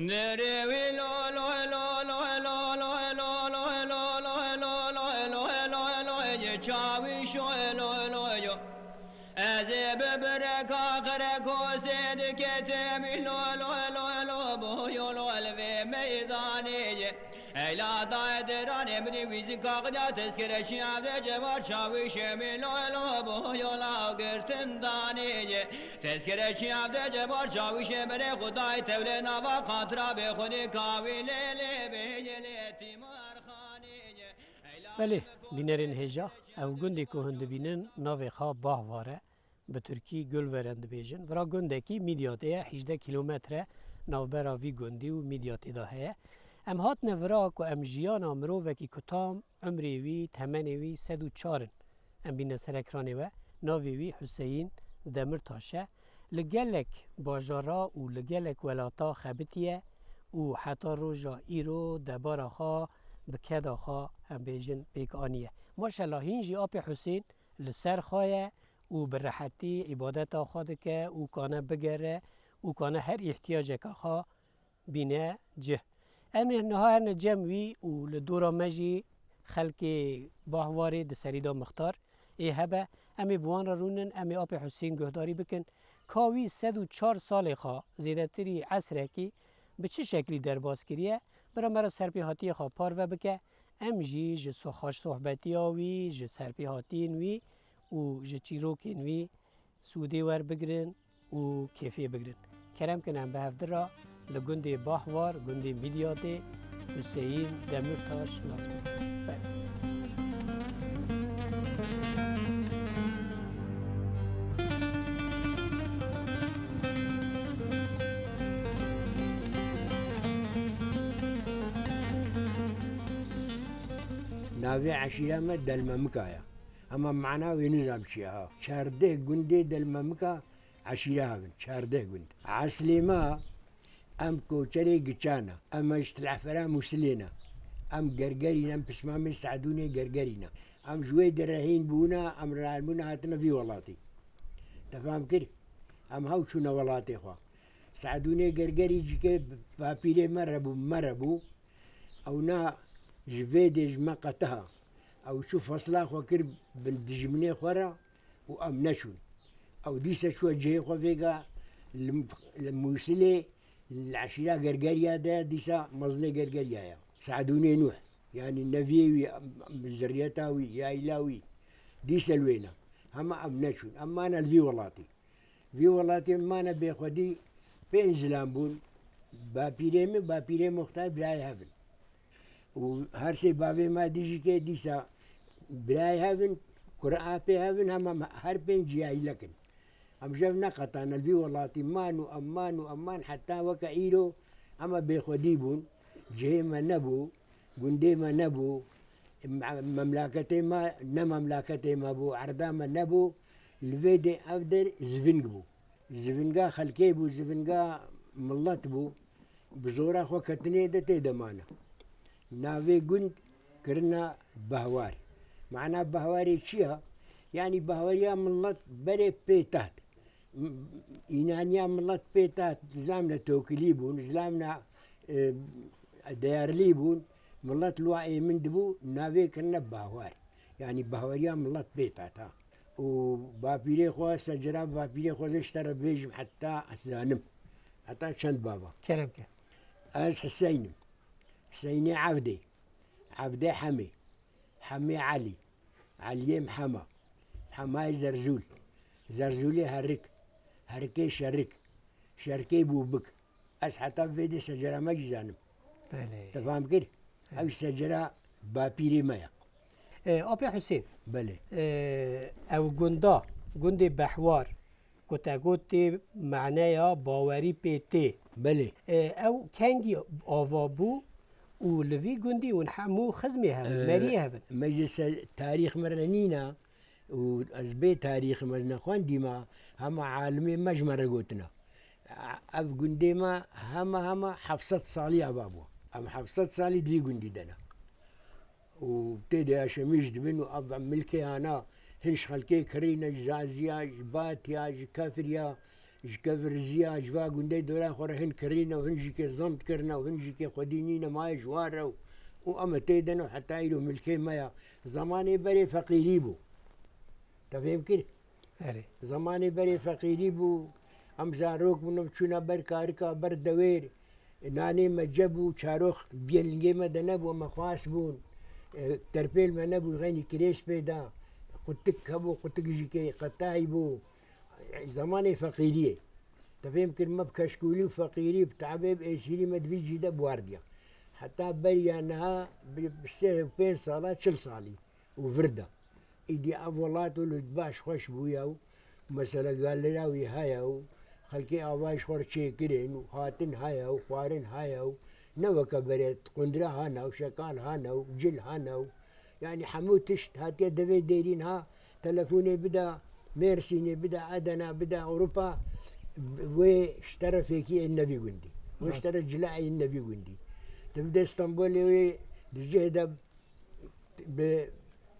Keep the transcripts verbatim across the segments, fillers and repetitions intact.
Nerê wî lo lo lo lo lo lo lo lo lo lo lo lo lo lo lo lo çawîşo lo lo yo. Ez ê bi bireka qireko sê diketim lo lo lo lo bo yo lo li vê meydanê ye. Eyla dayê diranê min ê wî zî kaxilya tezkere çiyav de cevar çawîşê min lo lo bo yo la girtin danê ye. Tezkere çiyav de cebar çawîşê berê xudayê tewlê nava qatra bê xwedê kawî lê lê bê yê lê tîmarxanê ye. Belê, bînerên hêja, ew gundê ku hûn dibînin navê xwe Bahwar e. Bi tirkî Gulveren dibêjin. Vira gundekî Midyatê ye, hîjdeh kîlometre navbera vî gundî û Midyatê de heye. Em hatine vira ku em jiyana mirovekî ku tam Umrê wî, temenê wî sed û çar in. Em bîne ser ekranê we. Navê wî Huseyîn Demirtaş e. Li gelek bajara û li gelek welata xebitiye û heta roja îro debara xwe bi keda xwe, em bêjin, pêk aniye. Maşela hîn jî apê Huseyîn li ser xwe ye û bi rehetî îbadeta xwe dike û kane bigere û kane her îhtiyaceka xwe bîne cih. Em ê niha herne cem wî û li dora me jî xelkê Bahwarê di serî de mixtar ê hebe. Em ê bi wan re rûnin, em ê apê Husîn guhdarî bikin. Ka wî sed û çar salê xwe, zêdetirî esrekî, bi çi şeklî derbas kiriye? Bira me re serpêhatiyê xwe parve bike. Em jî ji so-, xweşsohbetiya wî, ji serpêhatiyên wî û ji çîrokên wî sûdê werbigirin û kêfê bigirin. Kerem kin em bi hevdi re li gundê Bahwar, gundê Midyatê, Huseyîn Demirtaş nas bikin. Belê. Navê eşîra me Delmemika ye. Ama mana wê nizam çi ye ha. Çardeh gundê Delmemika eşîra hebin. Çardeh gund. Eslê me em koçerê Giçan e. Em ji Tilefera Mûsilê ne. Em Gergerî ne, em pismamê Seedûnê Gergerî ne. Em ji wê derehîn bûne, em rehîn bûne hatine vî welatî. Te fam kir? Em hew çûne welatê xwe. Seedûnê Gergerî cîkê bapîrê me re bû, me re bû. Ew na ji vê dê ji me qetiha. Ew çû fesla xwe kir bin dijminê xwe re û em neçûn. Ew dîsa çûye cihê xwe vêga li, li Mûsilê, li eşîra Gergeriya de, dîsa mezinê Gergeriya ye. Seedûnê Nûh, yanî neviyê wî, em, em, zirriyeta wî, yayla wî, dîsa li wê ne. Hema em neçûn. Em mane li vî welatî. Vî welatê mane bêxwedî pênc zilam bûn. Bapîrê min, bapîrê Muxtar birayê hev in. Û her sê bavê me dijî ke dîsa birayê hev in, kura apê hev in, hema her pênc ciyayîlek in. Em jev neqetane li vî welatî man û em man û em man heta weke îro em bêxwedî bûn. Cihê me nebû, gundê me nebû, me-, memlaketê me ne memlaketê me bû, erda me nebû. Li vê dê ev der ziving bû. Zivinga xelkê bû, zivinga milet bû. Bi zora xwe ketinê de tê de mane. Navê gund kirina Behwar. Mana Behwarê çi ya? Yanî Behwariya milet berê pê teht. M-, înaniya milet pê teht, zilamne tokilî bûn, zilamne, e, değerlî bûn. Milet li wa êmin dibû, navê kirine Behwar. Yanî Behwariya milet pê teht ha. Û bapîrê xwe, secera bapîrê xwe zê ji te re bêjim heta ez zanim. Heta çend bava. Kerem ke. Ez Hiseyn im. Hiseynê Evdê. Evdê Hemê. Hemê Elî. Eliyê Mihema. Hemayê Zerzûl. Zerzûlê Herik. Herikê Şerik. Şerikê Bûbik. Ez heta vê dê secera me jî zanim. Belê. Te fam kir? Belê. Ew secera bapîrê me ya. E, Apê Husên. Belê. E, ew gunda, gundê Behwar, ku te got tê maneya bawerî pê tê. Belê. E, ew kengî ava bû û li vî gundî hûn hemû xizmê hev in, E, meriyê hev in? Me ji se-, tarîx me re nîna. Û ez bê tarîxim ez nexwendîme, hema alimê me ji me re gotina. Ev gundê me hema hema heft sed salî ava bû. Em heft sed salî di vî gundî de ne. Û tê de yaşemîş dibin û ev milkê ana hin ji xelkê kirîne, ji Zaziya, ji Batiya, ji Kefriya, Ji keviriziya ji va gundê dora xwe re hin kirîne û hin jî kê zam dikirine û hin jî kê xwedî nîne mayê ji wan re û, û em tê de ne û heta îro milkê me ya. Zemanê berê feqîrî bû. Te fêm kir? Erê. Zemanê berê feqîrî bû. Em zarok bûn, em çûna ber karika, ber dewêr. Nanê me ce bû, çarok biyê lingê me de nebû, me xwast bûn. E, terpêl me nebû, xeynî kirês pê da. Qutik hebû, qutik jî kê qetayî bû. Zemanê feqîriyê. Te fêm kir, me bi keşkûlî û feqîrî, bi te'bê, bi êsîrî me di vî cî de biwardiya. Heta beriya niha bi, bi sê û pênc sala, çil salî û vir de. Îdî ev welat wilo baş xweş bûya û mesela galera wî heye û xelkê ava ji xwe re çêkirin û hatin heye û xwarin heye û ne weke berê qundre hane û şekal hane û cil hane û yanî hemû tişt hatiye devê dêrîn ha telefonê bida Mêrsînê bida Edena bida Ewropa wê ji te re fêkî ên nevî gundî. Wê ji te re cila ên nevî gundî. Tu bide Stenbolê wê di cih de bi,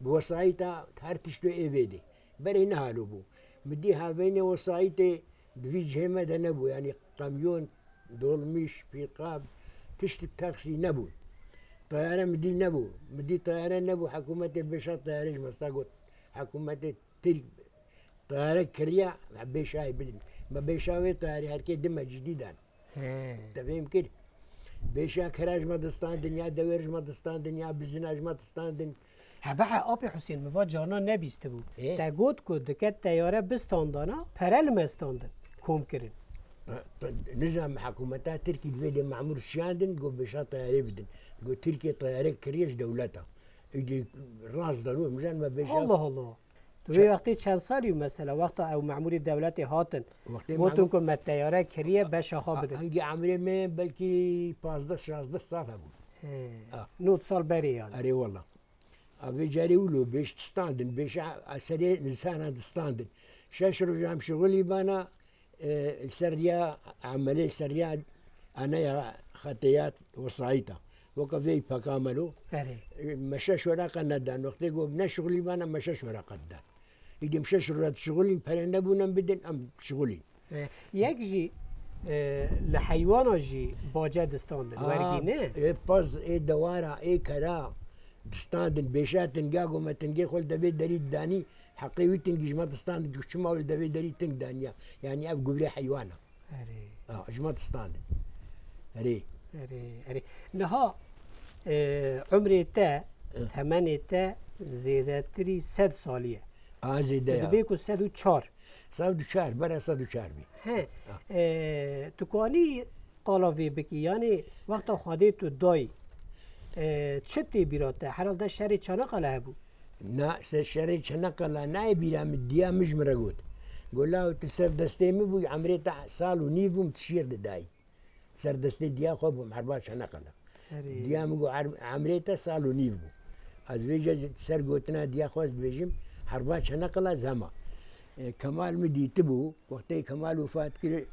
bi wesayîta her tişt ê vê dê. Berê nehalo bû. Mi dî havênê wesayîtê di vî cihê me de nebû. Yanî kamyon, dolmîş, pîkab, tiştik taksî nebû. Teyare mi dî nebû. Mi dî teyare nebû. Hikûmetê bêşa teyare ji me sta got. Hikûmetê Tirk teyare kiriya, me bêşayê bidin. Me bêşa wê teyarê her kê di me cidî dan. He. Te fêm kir? Bêşa kira ji me distandin, ya dewêr ji me distandin, ya bizina ji me distandin. He, behe, apê Husên, mi va carna nebîstibû. Ê? Te got ku dike teyare bistandana, pere li me standin, kom kirin. Pe-, pe-, nizam hikûmeta Tirkî divê dê memûr şiyandin, got bêşa teyarê bidin. Got Tirkiye teyare kiriye ji dewleta. Îdî rast de, nizam me bêşa Allah Allah. Tu vê wextê çend salî û mesela, wexta ew memûrê dewletê hatin, wextê gotin memûr- ku me teyare kiriye, beşa xwe bidin. Hingî emrê me belkî pazdeh şazdeh sal hebû. He. Ha. Nod sal berê yani. Erê wela. A vê carê wilo bêş distandin, bêşa a serê insana distandin. Şeş roj em şixulî bana, e, li ser riya emelê, ser riya aneya xeteyat wesayîta. Weke vê peka me lo. Erê. E, me şeş weraqa nedan. Wextê got neşixulî bana, me şeş weraqa didan. Îdî em şeş weraqa dişixulîn, pere nebûn em bidin, em şixulîn. E, yek jî, e, li heywana jî bace distandin, a, wergî ne? Ê pez, ê dewara, ê kera distandin, bêşa tinga, go me tingê xwe li devê derî didanî, heqê wî tingî ji me distandin, tu çima wî li devê derî ting daniya? Yanî ev guvrê heywana. Erê. Ha, ji me distandin. Erê. Erê, erê. Niha, e, umrê te, Eh. temenê te zêdetirî sed salî ye. A, zêde ya. Dibê ku sed û çar. Sed û çar, bera sed û çar bî. He. Ha. E, tu kanî qala vê bikî, yanî wexta Xwedê tu dayî, e, çi tê bîra te? Herhalde şerê Çanakkale hebû. Na, ser şerê Çanakkale nayê bîra min, diya min ji min re got. Got, law tu ser destê min bû, emrê te sal û nîv bûm, tu şêr didayî. Ser destê diya xwe bûm, herba Çanakkale. Erê. Diya min got, "Em-, emrê te sal û nîv bû." Ez vêca ji ser gotina diya xwe ez dibêjim, herba Çanakkale zema. E, Kemal min dîtibû, wextê Kemal wefat kir,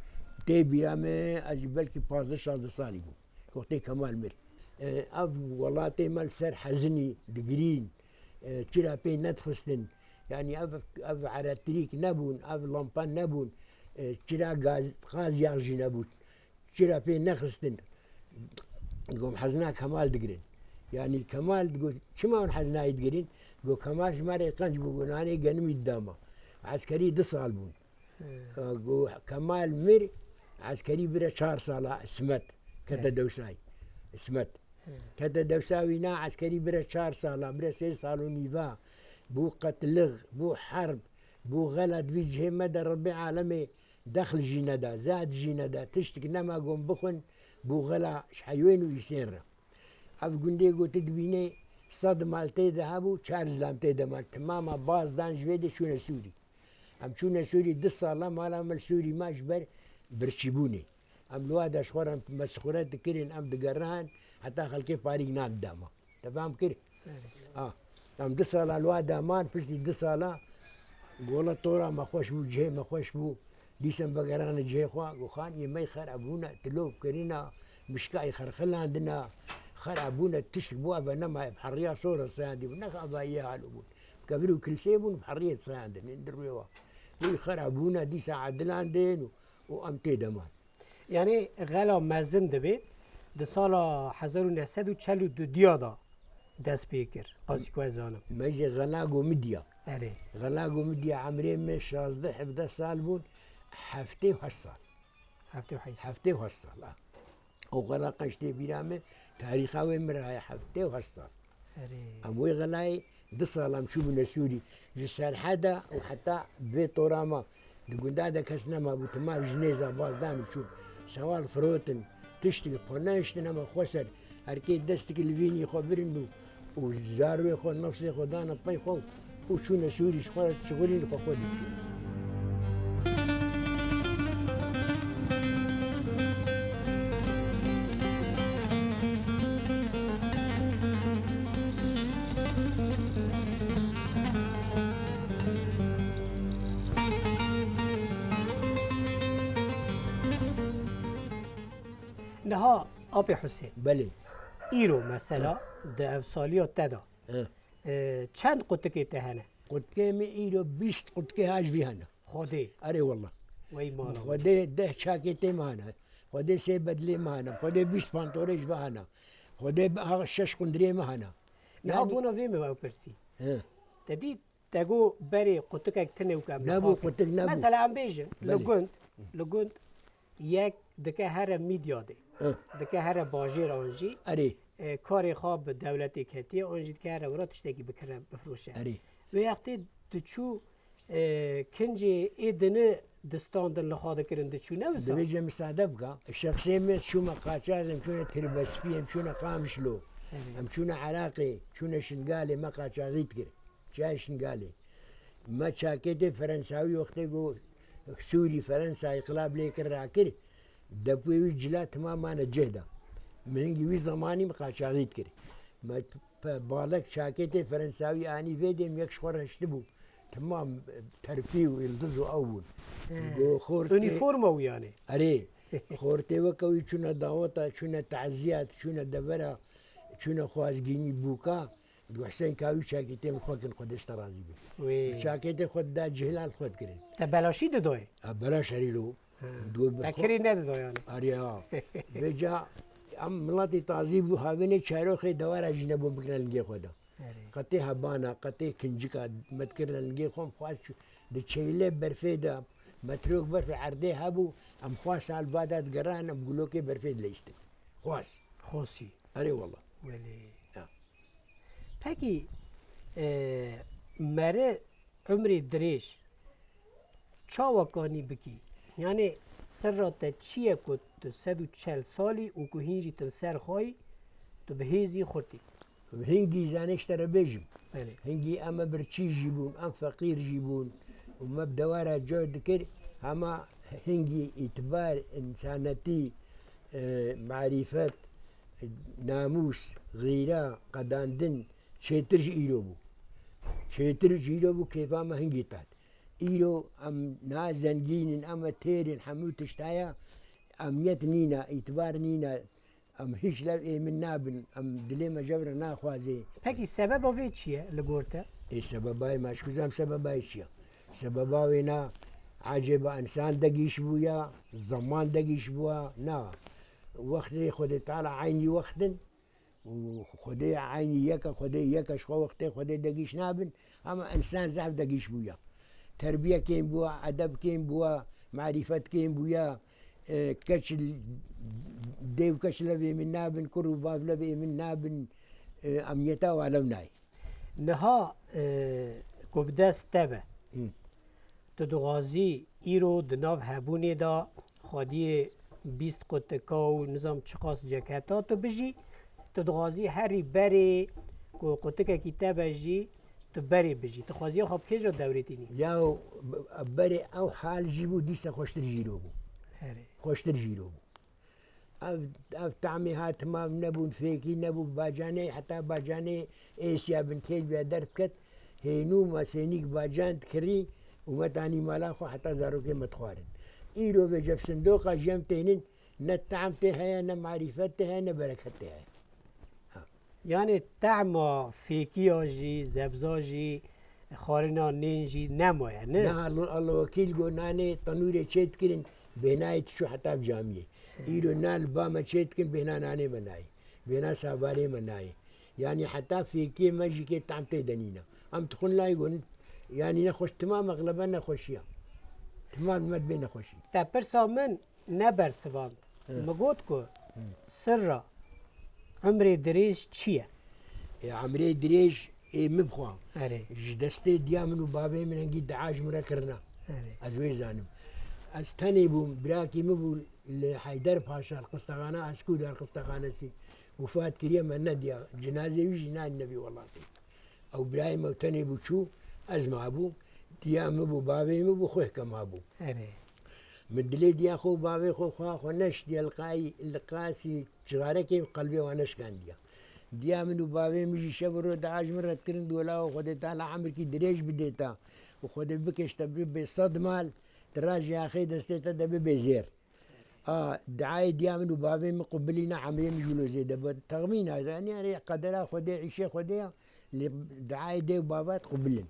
tê bîra min, ez jî belkî pazdeh şazdeh salî bûm. Wextê Kemal mir. E, ev welatê me li ser hezinî digirîn, e, çira pê nedixistin. Yanî ev, ev eretrîk nebûn, ev lampa nebûn, e, çira gaz, gaz yax jî nebû. Çira pê nexistin. Got, em hezna Kemal digirin. Yanî Kemal digot, çima hûn heznayî digirin? Got, Kemal ji me re qenc bû, got, nanê genimî dida me. Eskerî du sal bûn. He. Got, Kemal mir, eskerî bire çar sala, Ismet. Kete He. Dewsayî. Ismet. He. Kete Dewsa wîna, eskerî bire çar sala, bire sê sal û nîva. Bû qetlix, bû herb, bû xela di vî cihê me de Rebbê alemê dexl jî neda, zad jî neda, tiştik nema gon bixwin, bû xela ji heywên û îsên re. Ev gundê ku tu dibînê sed mal tê de hebû, çar zilam tê de mal. Timama baz dan ji vê de çûne Sûrî. Em çûne Sûrî, du sala mala me li Sûrî ma ji ber birçîbûnê. Em li wa de ji xwe re mesxure dikirin, em digerihan, heta xelkê parîk nadida me. Te fam kir? Evet. A, em du sala li wa de man, piştî du sala gola tora me xweş bû, cihê me xweş bû. Dîsa em vegerane cihê xwe, got, "Xaniyê me xerab bûne, tilov kirine, mişkayê xerxilandine, xerab bûne, tiştik bû eve nemaye, bi heriya sora seyandî bû, ne avayiyê halo bûn. Kevir û kilsê bûn, bi heriyê seyandin, indir wê wa. Wî xerab bûne, dîsa edilandin û û em tê de man. Yanî xela mezin dibê di sala hezar û neh sed û çel û du diya de dest pê kir, qasî ku ez zanim. Me jî xela go min diya. Erê. Xela go min diya, emrê me şazdeh hevdeh sal bûn, heftê û heşt sal. Heftê û heşt sal. Heftê û heşt sal, a. O xela qeş tê bîra me, tarîxa wê min re heye heftê û heşt sal. Erê. Em wê xelayê du sal em çûbûne Sûrî. Ji Serheda û heta vê tora me di gunda de kes nemabû, temam ji nêza baz dan û çûn. Sewal firotin, tiştik xwe nehiştin hema xwe ser. Her kê destik li vînî xwe birin û, û zarwê xwe, nefsê xwe dane pey xwe û çûne Sûrî ji xwe re dişixulîn xwe xwe dikir. Niha, Apê Husên. Belê. Îro mesela di ev saliya te de, He. e, çend qutikê te hene? Qutikê min îro bîst qutikê ha ji vî hene. Xwedê. Erê wallah. Wey mala. Xwedê deh çakêtê min hene. Xwedê sê bedlê min hene. Xwedê bîst pantorê ji vî hene. Xwedê ha şeş qundirê min hene. Niha Yani bona vê min ew pirsî. He. Te dît, te got berê qutikek tune û em Nebû, qutik nebû. Mesela em bêjin, li Belê. gund, li gund yek dike here Midyadê. Hı. Dike here bajêr an jî, Erê. e, karê xwe bi dewletê ketiye, an jî dike here wira tiştekî bikire, bifroşe. Erê. Wê wextê diçû, e, kincê ê dini distandin li xwe dikirin, diçû, ne wisa? Dibêje misade bika. Şexsê me çûme qaçax, em çûne Tirbespî, em çûne Qamişlo, Erê. em çûne Iraqê, çûne Şingalê, me qaçaxî dikir. Çiya Şingalê. Me çakêtê Ferensawî wextê ku Sûrî, Ferensa îqlab lê kir rakir, depûyê wî cila tima mane cih de. Min hingî wî zemanî min qaçaxî dikir. Me pe-, balek çakêtê Ferensawî anî vê dê, min yek ji xwe re hiştibû. Tima terfî û îldiz û ew bûn. He. Go xortê Unîforma wî yanî? Erê. Xortê weke wî çûne daweta, çûne taziyat, çûne devera, çûne xwazgînî bûka. Got, Husên, ka wî çakêtê min xwe kin, Xwedê ji te razî be. Wê. Çakêtê xwe dida cihlan xwe dikirin. Te belaşî didoyê? A, belaş herî lo. Ha. Got, bi Te xwe kirî nedido yanî? Arê ha. Vêca em miletî tazî bû, havênê çaroxê dewara jî nebû bikine lingê xwe de. Erê. Qetê hebana, qetê kincika me dikirine lingê xwe, em xwest çû-, di çêlê berfê de, metrok berfê erdê hebû, em xwest hal vada digeran, em gulokê berfê dileyştin. Xwest. Xosî. Erê wallah. Welê. Ya. Pekî, e, mere umrê dirêj çawa kanî bikî? Yanî serra te çi ye ku tu sed û çel salî û ku hîn jî tu li ser xwe yî, tu bi hêzî xurt î? Hingî zanê ji te re bêjim. Belê. Hingî em e birçî jî bûn, em feqîr jî bûn û me bi dewara cor dikir, hema hingî îtibar, însanetî, e, marîfet, e, namûs, xîra, qedandin çêtir ji îro bû. Çêtir ji îro bû, kêfa me hingî tat. Îro em na zengîn in, em e têr in, hemû tişt heye, emniyet nîne, îtibar nîne, em hîç lev êmin nabin, em dilê me jev re naxwaze. Pekî sebeba vê çi ye li gor te? Ê sebebayê me, ez kuzam sebebayê çi ye? Sebeba wê na, ecêba însan degîş bûya, zeman degîş bûya, na. Wextê Xwedê Teala eynî wext in û Xwedê eynî yek e, Xwedê yek e, ji xwe wextê Xwedê degîş nabin, ama însan zehf degîş bûya. Terbiye kêm bûya, edeb kêm bûya, marîfet kêm bûya, e, keç, dê û keç lev êmin nabin, kur û bav lev êmin nabin, e, emniyeta wa lev nayê. Niha, e, ku bi dest te be, Hı. tu dixwazî îro di nav hebûnê de xwediyê bîst qutika û nizam çiqas ceketa tu bijî, tu dixwazî herî berê ku qutikekî te be jî, tu berê bijî. Tu xwaziya xwe bi kê re dewrêtînî? Ya berê ew hal jî bû, dîsa xweştir jî îro bû. Herê. Xweştir jî îro bû. Ev, ev tamê ha timav nebûn, fêkî nebû, bacanê, heta bacanê êsiya bin kêlbiya derdiket, hênû me sênîk bacan dikirî û me tanî mala xwe heta zarokê me dixwarin. Îro vê cev sindoqa jî em tênin, ne tam tê heye, ne marîfet tê heye, ne bereket tê heye. Ha. Yanê tehma fêkiya jî, zebza jî, xwarina nên jî nemaye, ne? Ne, Allah, Allah wekîl got, nanê tenûrê çê dikirin, Bêhnayê diçû heta bi camiyê. Îro na li ba me çê dikin, bêhna nanê me nayê. Bêhna savarê me nayê. Yanî heta fêkê me jî kê tam tê de nîne. Em dixwin layê gon, yanî nexweş, timam exlebe nexweşiya. Timam me dibê nexweşî. Te pirsa min nebersivand. Hi. Mi got ku Hi. sirra emrê dirêj çi ye? Ê, emrê dirêj ê min bixwe. Erê. Ji destê diya min û bavê min hingî dua ji min re kirina. Erê. Ez wê zanim. Ez tenê bûm, birakî min bû li Heyder Paşa, li Qistexana Eskû de, li Qistexanesî wefat kiriye, me nediya. Cinazê wî jî nayên nevî welatê. Ew birayê me tenê bû çû, ez mabûm. Diya min bû, bavê min bû, xwehke mabû. Erê. Min dilê diya xwe û bavê xwe, xweha xwe neştiye, li qayî, li qasî çixarekê qelbê wan neşkandiya. Diya min û bavê min jî şev û roj dua ji min re dikirin, dû lawa Xwedê Teala emrkî dirêj bidê te û Xwedê bikêş te bibê sed mal, tu rajê axê destê te de bibê zêr. A, duayê diya min û bavê min qubilîna emrê min jû lo zêde be. Texmîna, yanî, erê qedera Xwedê, îşê Xwedê ya, lê duayê dê û bava qubilin.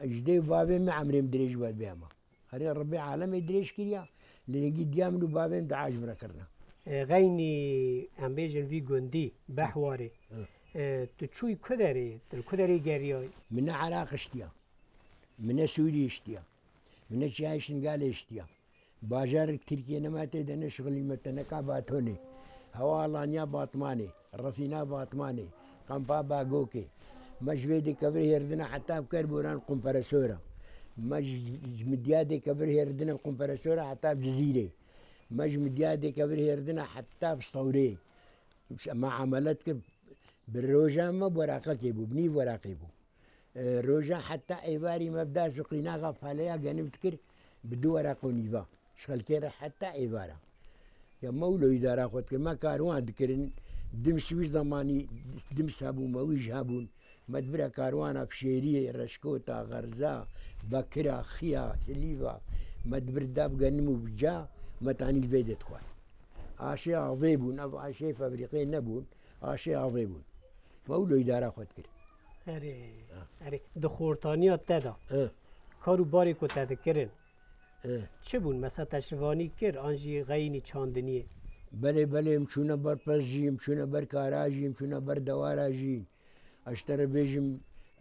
Ji dê û bavê min emrê min dirêj wer bê hema. Erê Rebbê alemê dirêj kiriya, lê hingî diya min û bavê min dua ji min re kirina. E, xeynî, em bêjin vî gundî, Behwarê. Hı. E, tu çûyî ku derê, tu li ku derê geriyayî? Min ne Iraq ştiya. Min ne Sûriyê ştiya. Min ne çiyayê Şingalê ştiya. Bajarek Tirkiye nema tê de neşixulî me, te neka Batonê. Hewa alaniya Batmanê, refîna Batmanê, kampa Bagokê. Me ji vê dê kevir hêrdina heta bi Kerboran kompresora. Me ji, ji Midyadê kevir hêrdina kompresora heta bi Cizîrê. Me ji Midyadê kevir hêrdina heta bi Stewrê. Me emelet kir, bi roja me weraqekê bû, bi nîv weraqê bû. E, roja heta êvarî me bi dest û qînaxa paleya genim dikir, bi du weraq û nîva. Ji xelkê re heta êvara. Ya me wilo îdara xwe dikir, me karwan dikirin, Dims wî zemanî, Dims hebû, me wî jî hebûn. Me dibire karwana bi Şêriyê, Reşkota, Xerza, Bekira, Xiya, Silîva, me dibir da bi genim û bi ca, me tanî li vê dê dixwar. Aşê avê bûn, ev aşê febrîqê nebûn, aşê avê bûn. Me wilo îdara xwe dikir. Erê, Ha. erê, di xortaniya te de, He. kar û barê ku te dikirin, He. çi bûn? Mesela te şivanî kir, an jî xeynî çandiniyê? Belê, belê, em çûne ber pez jî, em çûne ber kara jî, em çûne ber dewara jî. Ez ji te re bêjim,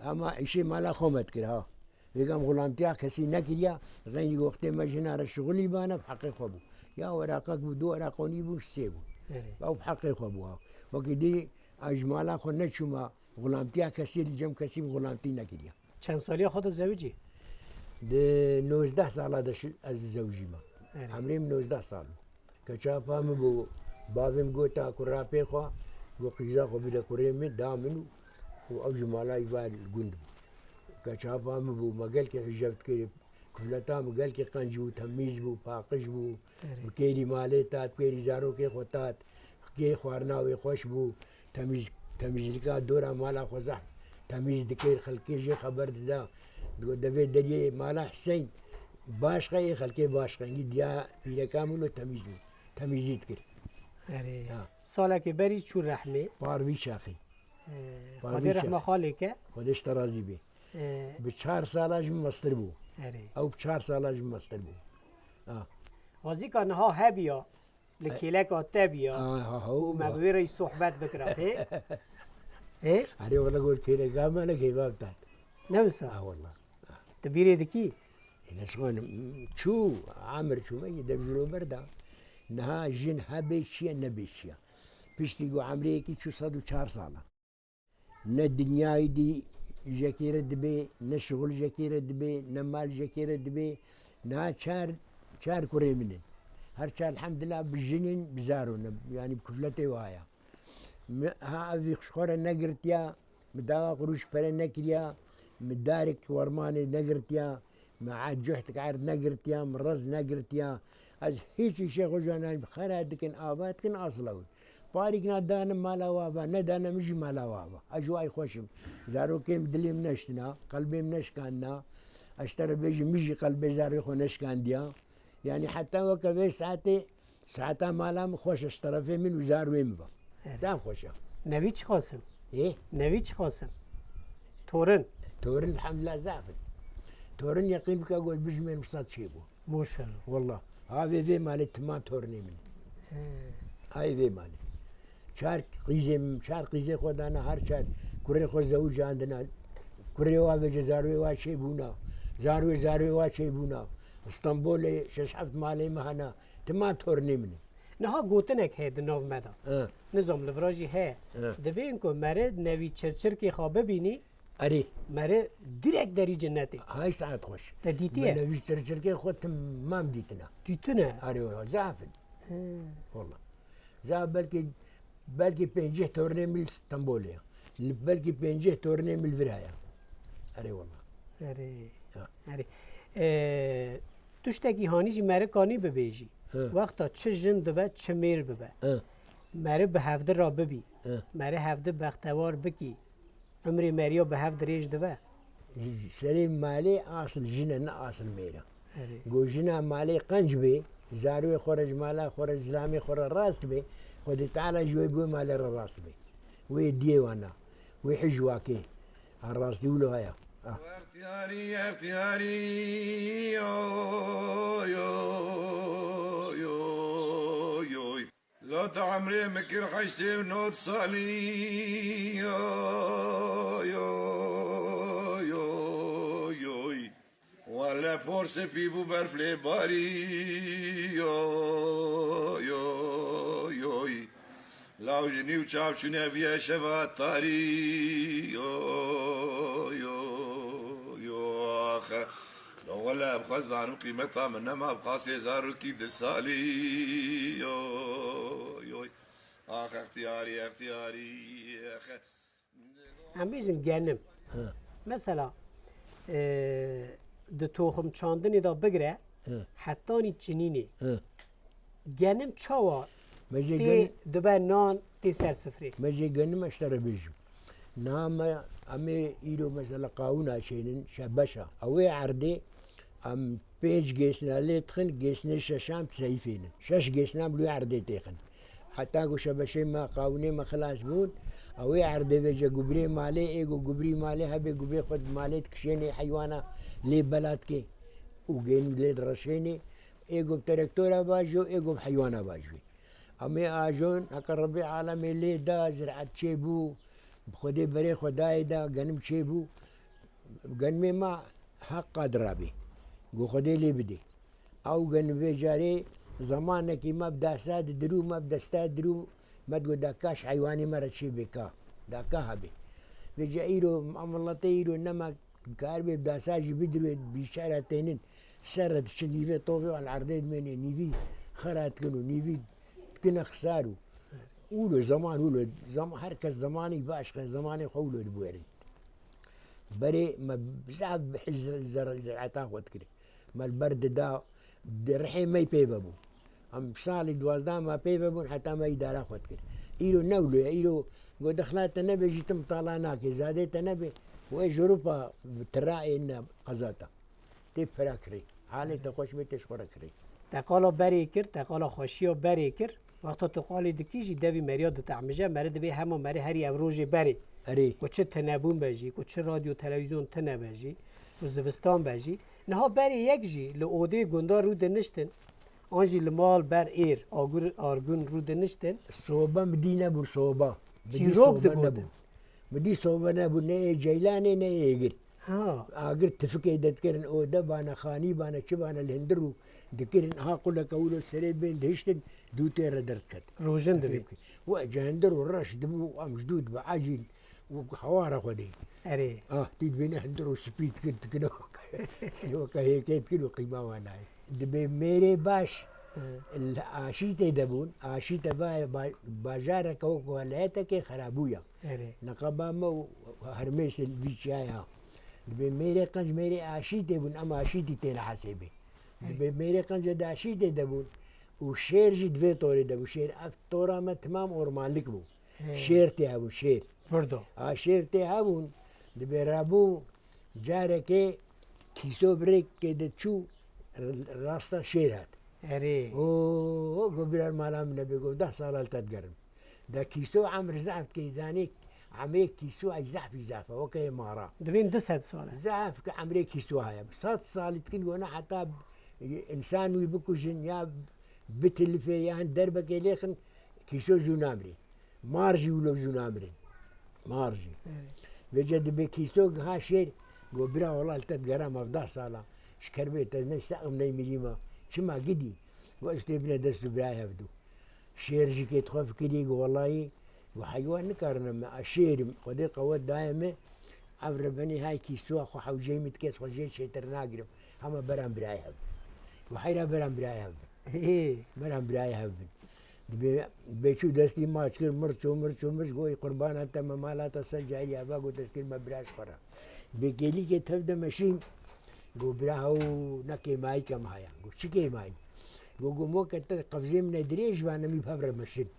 ema îşê mala xwe me dikir ha. Vêga em xulamtiya kesî nekiriya, xeynî wextê me jina re şixulî bane, bi heqê xwe bû. Ya weraqek bû, du weraqonî bû, sê bû. Erê. Ew bi heqê xwe bû ha. Wekî dî ez ji mala xwe neçûma, xulamtiya kesî li cem kesî bi xulamtî nekiriya. Çend saliya xwe de zewicî? Di nozdeh sala de şi-, ez zewicîme. Erê. Emrê min nozdeh sal bû. Keça pa min bû, bavê min gota kurapê xwe, got, "Qîza xwe bide kurê min, da min û, û ew ji mala wî va li gund bû." Keça pa min bû, me gelkî hîjev dikir, kufleta min gelkî qenc bû, temîz bû, paqij bû, Erê. bi kêrî malê tat, bi kêrî zarokê xwe tat, kê xwarina wê xweş bû, temîz, temîzlika dora mala xwe zehf temîz dikir, xelkê jê xeber dida. Digot, "Devê deriyê mala Hiseyn baş xe, ê xelkê baş xe." Hingî diya pîreka min lo temîz bû. Temîzî dikir. Erê. Ha. Salekê berî çû rehmê. Par vî çaxî. Ee, Par Xwedê vî rehma çaxî. xalê ke. Xwedê ji te razî bê. Ee, Bi çar sala ji min mestir bû. Erê. Ew bi çar sala ji min mestir bû. Ha. Wazîka niha hebiya, li E, kêleka te biya. Ha, ha, ha, û me ha. bi wê re sohbet bikira, hê? Hê? Erê, wele got kêleka me ne kêfa bitat. Ne wisa? Ha, wele. Tu bîrê dikî? Ê, ne şixwe, çû, amir çû, me yê dev ji ro berda. Niha jin hebê çi ye, nebê çi ye. Piştî ku emrê yekî çû sed û çar sala. Ne dinyayê dî jekê re dibê, ne şixul jekê re dibê, ne mal jekê re dibê. Niha çar, çar kurê min in. Her çar elhamdulillah bi jin in, bi zaro ne, yanî bi kufletê waya. Mi, ha, ev ji xwe re negirtiya, mi dawa qurûş pere nekiriya, mi darek wermanê negirtiya, mi a-, cuhtek erd negirtiya, mi rez negirtiya. Ez hîç îşê xwe ji wan nayêm, xera dikin, ava dikin, asla win. Parîk na dane mala wa va, nedane min jî mala wa va. Ez ji wa xweş im. Zarokê min dilê min neştina, qelbê min neşkandina. Ez ji te re bêjim, min jî qelbê zarê xwe neşkandiya. Yanî heta weke vê saetê, saeta mala min xweş e, ji terefê min û zarwê min ve. Evet. Zaf xweş e. Nevî çiqas in? Ê? Nevî çiqas in? Torin. Torin elhamdulillah zaf in. Torin yeqîn bike got bijimêrim sed çêbû. Maşallah. Wallah. Avê vê malê timam tornê min. He. Ayê vê malê. Çar qîzê min, çar qîzê xwe dana her çar. Kurê xwe zewicandina. Kurê wa vêce zarwê wa çêbûna. Zarwê zarwê wa çêbûna. Stenbolê şeş heft malê me hena. Timam tornê min e. Niha gotinek heye di nav me de. He. Nizam li vira jî heye. He. Dibên ku meri nevî çirçirkê xwe bibînî, Erê. Meri direkt derî cinnetê. Hay saet xweş. Te dîtiye? Min nevî çirçirkê xwe timam dîtina. Dîtine? Erê wala, zaf in. He. Wala. Zaf belkî, belkî pêncî tornê min li Stenbolê ya. Li, belkî pêncî tornê min li vira ya. Erê wala. Erê. Ya. Erê. Ee, tiştekî hanî jî meri kanî bibêjî. He. Wexta çi jin dibe, çi mêr bibe. He. Meri bi hevdi ra bibî. He. Meri hevdi bextewar bikî. Umrê meriya bi hev dirêj dibe. Serê malê asil jin e, ne asil mêr e. Erê. Go jina malê qenc bê, zarwê xwe re ji mala xwe re, zilamê xwe re rast bê, Xwedê Teala ji wê bi wê malê re rast bê. Wê diyê wana, wê hij wakê. Ha rastî wilo haya. Ah. Extiyarî, extiyarî, yo, yo, yo, yo, yo. Lot emrê min kir heştê û nod salî. Yo, yo, yo, yo. Wele por spî bû berf lê barî. Yo, yo, yo. Law ji nî û çav çûne viye şeva tarî. Yo, yo, yo, axe. Lo wele em xwe zanim qîmeta min nema bi qasê zarokî di salî. Yo, yo. Ax extiyarî, extiyarî, axe. Em bêjin genim. He. Mesela, e, di toxim çandinê de bigire, He. hetanî çinînê. He. Genim çawa Me jê tê gen- dibe nan tê ser sifrê? Me jê genim ez te re bêjim. Niha me, em ê îro mesela qawûna çênin, şebeşa. Ew ê erdê, em pênc gêsna lê dixin, gêsnê şeşan seyfênin. Şeş gêsna em li wê erdê têxin. Heta ku şebeşê me, qawûnê me xilas bûn, ew ê erdê vêce gubrê malê, ê ku gubrî malê hebe, gubrê xwe di malê dikişênê, heywana lê bela dikê û gênî lê direşênê, ê ku bi terektora bajî û ê ku bi heywana bajî. Em ê ajon, heke Rebê alemê lê da, ziraet çêbû, bi Xwedê berê xwe dayê da, genim çêbû, genimê me heqa dirabê. Go Xwedê lê bidê. Ew gen vê carê zemanekî me bi dasa didirû, me bi desta dirû, me digot da kaş heywanê me re çê bê ka, da ka hebê. Vêca îro, em miletê îro nema karibê bi dasa jî bidirû, bîçare tênin, ser re diçin nîvê tovê wan erdê dimênê, nîvî xera dikin û nîvî dikine xisar û wilo zaman, wilo zam-, her kes zemanî baş xe, zemanê xwe wilo dibuerin. Berê me zaf bi hizr-, zer-, zerata xwe dikir. Me li ber dida, di rihê me pê ve bû. Em salî duwazdeh me pê ve bûn, heta me îdara xwe dikir. Îro ne wilo ye, îro go dexla te nebe jî tim tala nake, zadê te nebe. Wê ji Ewropa bi tira êne qezata. Tê pira kirê. Halê te xweş bê, tê ji xwe re kirê. Te qala berê kir, te qala xweşiya berê kir. Wexta tu qalê dikî jî devî meriya ditehmije, meri dibê hema meri herî ev rojê berê. Erê. Ku çi tinebûn be jî, ku çi radyo televîzyon tine be jî, ku zivistan be jî. Niha berê yek jî li odê gunda rû diniştin, an jî li mal ber êr, agur, argun rû diniştin. Soba mi dî nebûn, soba. Mi dî Çîrok soba dibûn. Nebûn. Mi dî soba nebûn, ne ê ceylanê, ne ê êgir. Ha. Agir tifikê de dikirin, ode bane, xanî bane, çi bane, li hindir û dikirin, ha quleke wilo serê bên dihiştin, dû tê re derdiket. Rojin dibê. We cehendir û reş dibû, em ji dû dibe, ecîl û hewara xwe dê. Erê. Ah, tî dibêne hindir û spî dikir, dikine weke, weke hêkê dikir û qîma wan nayê. Dibê mêrê baş, Hı. Li aşîtê de bûn, aşîte ba-, ba-, bajareke wek welayetekê xerabûya. Erê. Niqaba me û hermês li vî çiyaya. Dibê mêrê qenc mêrê aşîtê bûn, em aşîtî têne hesêbê. Erê. Dibê mêrê qenc di aşîtê de bûn û şêr jî di vê torê de bû. Şêr, ev tora me timam ormanlik bû. He. Şêr tê hebûn, şêr. Virdo. A şêr tê hebûn, dibê rabû carekê kîso birêkê de çû, r-, rasta şêr hat. Erê. O, o, go birer mala min nebê, go deh sala li te digerim. De kîso emr zehf dikê, zanê emrê kîso ay zehfî zehf e, weke yê mara. Dibên du sed sal e. Zehf ki emrê kîso heye. Sed salî dikin, go ne heta Însan wî bikujin ya bitilifê ya hin derbekê lêxin, kîso zû namrê. Mar jî wilo zû namrê. Mar jî. Evet. Vêce dibê kîso giha şêr, go bira wela li te digeram hevdeh sala. Ji kerbê te ney seqim ney mirîma. Çima gidî? Go ez tê bine dest û birayê hevdu. Şêr jî kê dixwe fikirî, go welayî, go heywan nikarine me, a şêr im, Xwedê qewet daye me, ev rebenî hay kîsoa xwe hewceyî min dike, ez xwe jê çêtir nagirim. Hema beram birayê hev bin. Go heyra beram birayê hev bin. Hê. Beram birayê hev bin. Dibê, dibê çû destî maç kir, mirço, mirço, mirç, go, "Ey qurbana te me mala te sed carî heva," go, "dest kir me bira ji xwe re." Dibê kêlîkê tev de meşîn, go, "Bira hew ne kêmayî ke me haya." Go, "Çi kêmayî?" Go, "Go mo ke te qevzê min e dirêj ba nemî bi hev re meşin."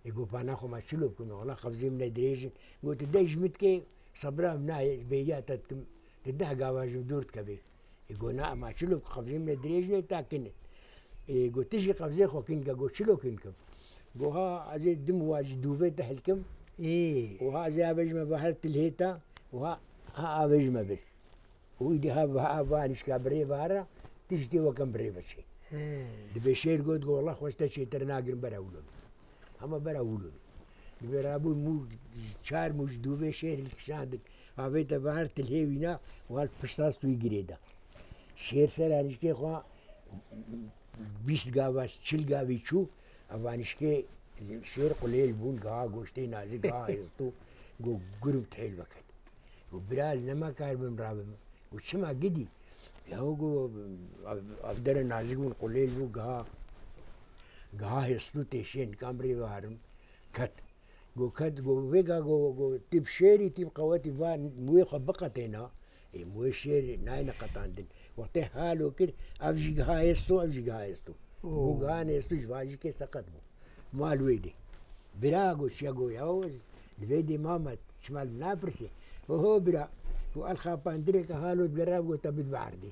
Ê go, "Pa naxwe ma çilo bikim, wela qevzê min e dirêj in." Go, "Tu deh ji min dikê, sebra min nayê, bêriya te dikim, tu deh gava ji min dûr dikevê." Ê go, "Na, ma çilo bikim, qevzê min e dirêj in, ta kin in." Ê go, "Tu jî qevzê xwe kin ke." Go, "Çilo kin kim?" Go, "Ha ez ê dim wa ji dûvê te hilkim. Ê. Û ha ez ê avêjime va her tilhê te. Û ha, ha avêjime vir." Û îdî ha, ha, va nişka birê vara, tiştê wekem birê veçê. He. Dibê şêr got, go, "Wela xwe ez te çêtir nagirim, bera wilo." Hema bera wilo. Dibê rabû mû, çar mû ji dûvê şêr hilkişandin. Avê te va her tilhê wîna, û her pişta stûyî girê da. Şêr ser anişkê xwe bîst gava, çil gavî çû, ev anişkê şêr qulêl bûn, giha goştê nazik, giha hêstû, go, "Gurim tihêl veket." Go, "Bira ez nema kar bim rabim." Go, "Çima gidî?" "Ya go, ev, ev dere nazik bûn, qulêl bû, giha, giha hêstû têşên, kam rê veharim." Ket. Go, ket, go, vêga go, go, tîp şêrî, tîp qewetî va mûyê xwe biqetêna. Ê, mûyê şêrî nayêne qetandin. Wextê halo kir, ev jî giha hêstû, ev jî giha hêstû. Oo. Mû giha nêstû ji vajîkê seqet bû. Mal wê dê. Bira go, çiya go, "Ya, ez li vê dê mama, çima li napirsê?" "Oho bira." Go, "El xapandirê ke halo digera go te bid berdê.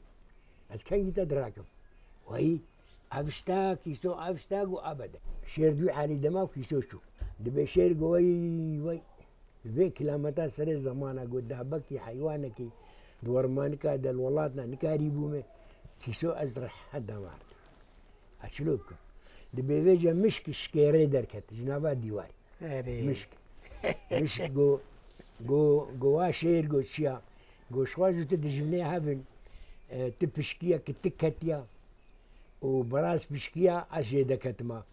Ez kengî te dirakim." Wayî, ev şta kîso, ev şta go abede. Şêr dû alî dema kîso çû. Dibê şêr go, "Wey, wey." Vê kilameta serê zemana go, "Dehbekî heywanekî di wermanika de li welatna nikarî bûme, kîso ez rehet de vardim. Ez çilo bikim?" Dibê vêce mişk şkêrê derket ji nava dîwarê. Erê. Mişk. Mişk go, go, go wa şêr go çiya. Go, "Şixwe zû tu dijminê hevin, e, tu pişkiye ki tu ketiya û biraz pişkiya ez jê deketima.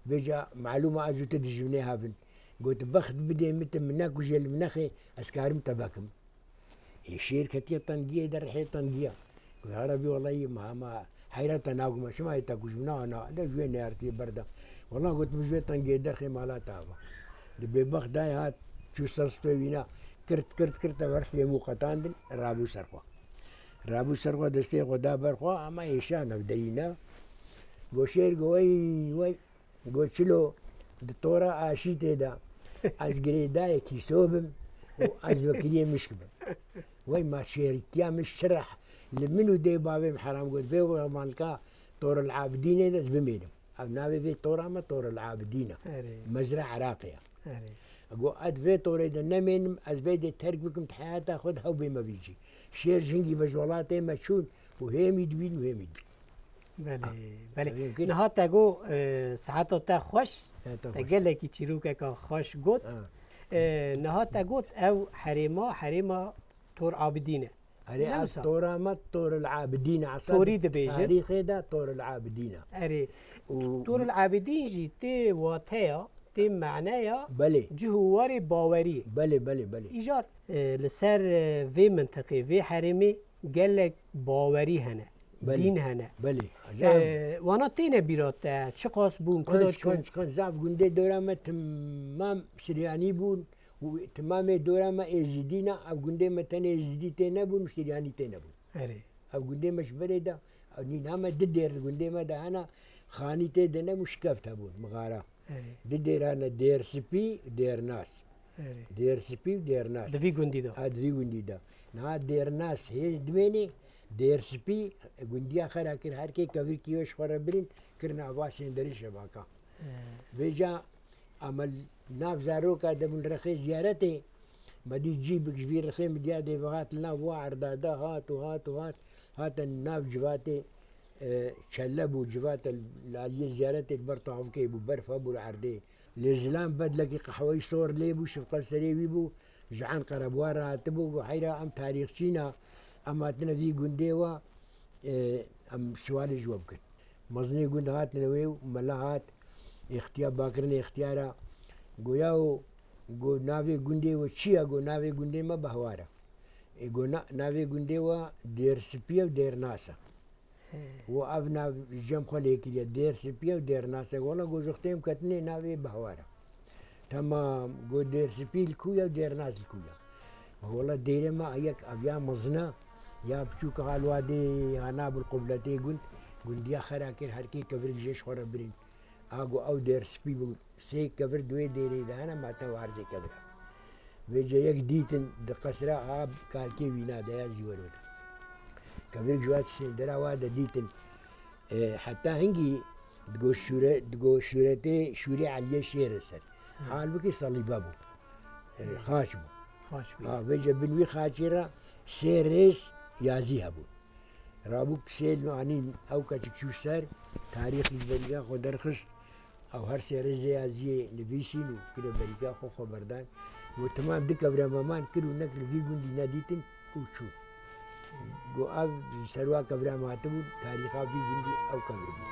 Vêca malûma ez û tu dijminê hevin. Go, tu bext bidê min, tu min nekujê, li min nexê, ez karim te vekim." Ê şêr ketiye tengiyê de, rihê tengiya. Go, "Ya Rebî, welahî ma, ma heyra te naguma, çima yê te kujim?" "Na, na, de ji wê neyartiyê berda." "Wela," got, "min ji wê tengiyê derxê mala te ava." Di bêbext dayê hat, çû ser stûyê wîna, kirt, kirt, kirt, ev her sê mû qetandin, rabû ser xwe. Rabû ser xwe, destê xwe da ber xwe, ama êşa navderîna. Go şêr go, "Wey, wey." Go, "Çilo, di tora aşîtê de ez girêdayê kîso bim û ez vekiriyê mişk bim." Wey ma şêrîtiya min şireh li min û dê bavê min heram got. Vê malka Toril Abidînê de ez bimênim. Ev navê vê tora me Toril Abidîn e. Erê. Mezra Iraqê ye. Erê. Go, "Ez vê torê de nemênim, ez vê dê terk bikim, di heyata xwe de hew bême vî cî." Şêr jingî ve ji welatê me çûn û hêmî dibîn û hêmî dibîn. Belê, belê. Mümkün. Niha te got, e, saeta te xweş, Saeta te xweş. Gelekî çîrokeka xweş got. Ha. E, niha te got, ew herêma, herêma Tor Abidîn e. Erê, Ne ev wisa? Tora me Toril Abidîn e. Torî dibêjin. Tarîxê de Toril Abidîn e. Erê, Û Toril Abidîn jî tê wateya, tê maneya Belê. Cih û warê baweriyê. Belê, belê, belê. Îcar, e, li ser, e, vê mintiqê, vê herêmê gelek bawerî hene, Belê. Dîn hene. Belê. E, wana têne bîra te, çiqas bûn, kuda Qanç, çûn? Qanç, qanç, zaf gundê dora me timam Siryanî bûn û timamê dora me Êzidî ne, ev gundê me tenê Êzidî tê nebûn û Siryanî tê nebûn. Erê. Ev gundê me ji berê de, ev nîna me di dêr di gundê me de hene, xanî tê de nebû, şikeft hebûn, mixara. Erê. Di dêrane Dêr Spî, Dêr Nas. Erê. Dêr Spî û Dêr Nas. Di vî gundî de. A, di vî gundî de. Niha Dêr Nas hêz dimênê, Dêr Spî gundiya xera kir, her kê kevirkî wê ji xwe re birîn, kirine ava Sênderê Şevaka. He. Vêca em li nav zaroka de bûn rexê ziyaretê, me dî cîbik ji vî rexê min diya dê ve hat li nav wa erda de hat û hat û hat, hate nav civatê, E, çelle bû, civata li aliyê ziyaretê li ber tavikê bû, berf hebû li erdê. Lê zilam bedlekî qehweyî sor lê bû, şifqel serê wî bû, ji Enqere bi wan re hatibû, got, heyra em tarîxçî ne, em hatine vî gundê we, e, em sualê ji we bikin. Mezinê gund hatine wê û mela hat, êxtiya-, bakirin êxtiyara, got, yaw, got, navê gundê we çi ye? Got, navê gundê me Behwar e. E, got, na-, navê gundê we Dêrsipî ye û Dêrnas e. He. Û ev nav ji cem xwe lê kiriye, Dêrsipî ye û Dêrnas e. Wela, got, ji xtê em ketine navê Behwar e. Temam, got, Dêrsipî li ku ye û Dêrnas li ku ye? Wela, dêrê me yek ev ya mezin e, ya biçûk e, ha li wadê, ha nabin qubletê gund, gundiya xera kir, her kê kevirek jê ji xwe re birîn. A got, ew Dêrspî bû. Sê kevir di wê dêrê de hene, ma te warzê kevir e. Vêce yek dîtin di qesra a kalkê wîna de ya zîwero de. Kevir ji wa sêndera wa de dîtin. E, heta hingî digo şûre-, digo şûretê şûrê Eliyê Şêr e ser. Hı. Halbukî salîbe bû. E, xaç bû. Xaç bû. Ha, vêce bin wî xaçê re sê rêz yazî hebûn. Rabû sêl anîn ew keçik çû ser, tarîxî ji beriya xwe derxist. Ew her sê rêzê yaziyê nivîsîn û kire beriya xwe xwe berdan. Got, temam, di kevra me man kir û nek li vî gundî nedîtin û çûn. Got, ev ji ser wa kevra me hatibûn, tarîxa vî gundî ew kevir bû.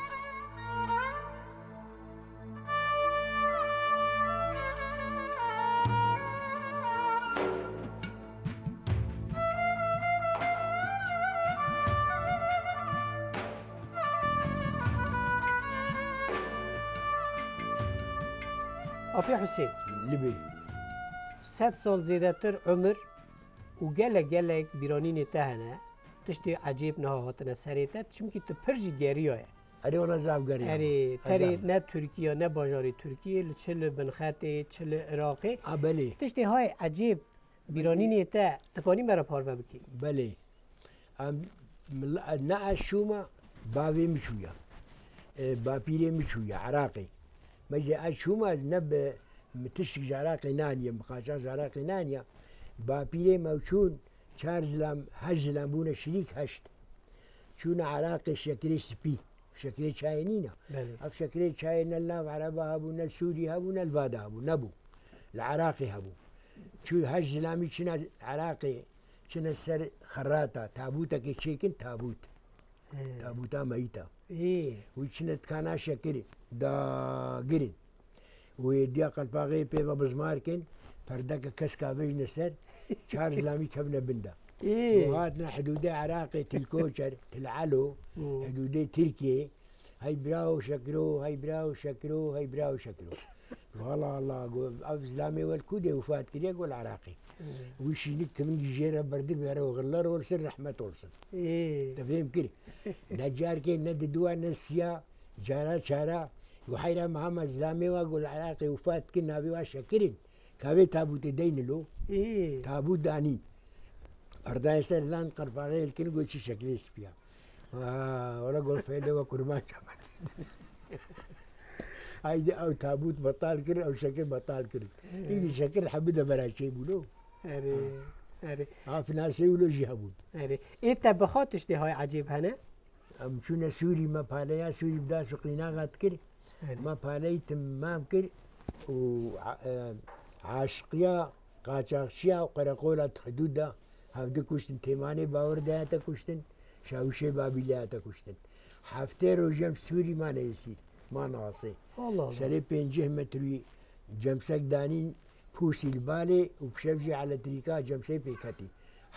Apê Husên, Libê. Sed sal zêdetir umir û gelek gelek bîranînê te hene. Tiştê ecêb niha hatine serê te, çimkî tu pir jî geriyaye. Erê, wela zaf geriya. Erê, terê ne Tirkiye, ne bajarê Tirkiyê, li çi li Binxetê, çi li Iraqê. A, belê. Tiştê hay ecêb, bîranînê te, tu kanî me re parve bikî? Belê. Em, mil-, ne ez çûme, bavê min çûye. E, bapîrê min çûye, Iraqê. Mecê ez çûme, ne bi, min tiştik ji Iraqê naniye, min qaçax ji Iraqê naniye. Bapîrê me çûn, çar zilam, heşt zilam bûne şirîk, heşt. Çûne Iraqê şekirê spî. Şekirê çayê nîne. Belê. Ev şekirê çayê ne li nav Ereba hebû, ne li Sûrî hebû, ne li va de hebû. Nebû. Li Iraqê hebû. Çû heşt zilamî çine Iraqê, çine ser xerata, tabûtekê çêkin, tabût. He. Tabûta meyîta. Ê. Wî çine dikana şekirê, dagirin. Û hêdiya qelpaxê pê ve bizmar kin, perdeke kesk avêjne ser, çar zilamî kevne bin de. Ê. Û hatine hidûdê Iraqê, Til Koçer, Til Elo, Hmm. hidûdê Tirkiyê. Hey birawo Şekiro, hey birawo Şekiro, hey birawo Şekiro. Got, Allah Allah, got, ev zilamê we li ku de wefat kiriye? Got, li Iraqê. Hmm. Wî şînik kivingî jê re berdir bere û xiller olsun, rehmet olsun. Ê. Te fêm kir? Ne carkê, ne diduwa, ne siya, cara çara. Got, heyra Mihemed, zilamê wa, got, li Iraqê wefat kir, navê wa Şekir in. Ka vê tabûtê deyne lo. Ê. Tabût danîn. Perdayê ser lan, qerpaxê hilkin, got, çi şekilê spî ya. Aa, wela got, fêlê we kurmanca me. Haydi ew tabût betal kir, ew şekil betal kir. Ê. Îdî şekil hemî de bera çêbû lo. Erê, erê. Ha, finasê wilo jî hebûn. Erê. Ê te bi xwe tiştê hay ecêb hene? Em çûne Sûrî, me paleya Sûrî bi das û qînaxa dikir. Erê. Me paleyî timam kir û a-, e, aşiqiya, qaçaxçiya û qereqola hidûd de hevdi kuştin. Têmanê Bawir de hate kuştin, Şawişê Babîlê hate kuştin. Heftê roj em Sûrî mane Êsîr, man asê. Allah Allah. Serê pêncî metrî cemsek danîn, pûsî li balê û pişev jî eletrîka cemsê pêketî.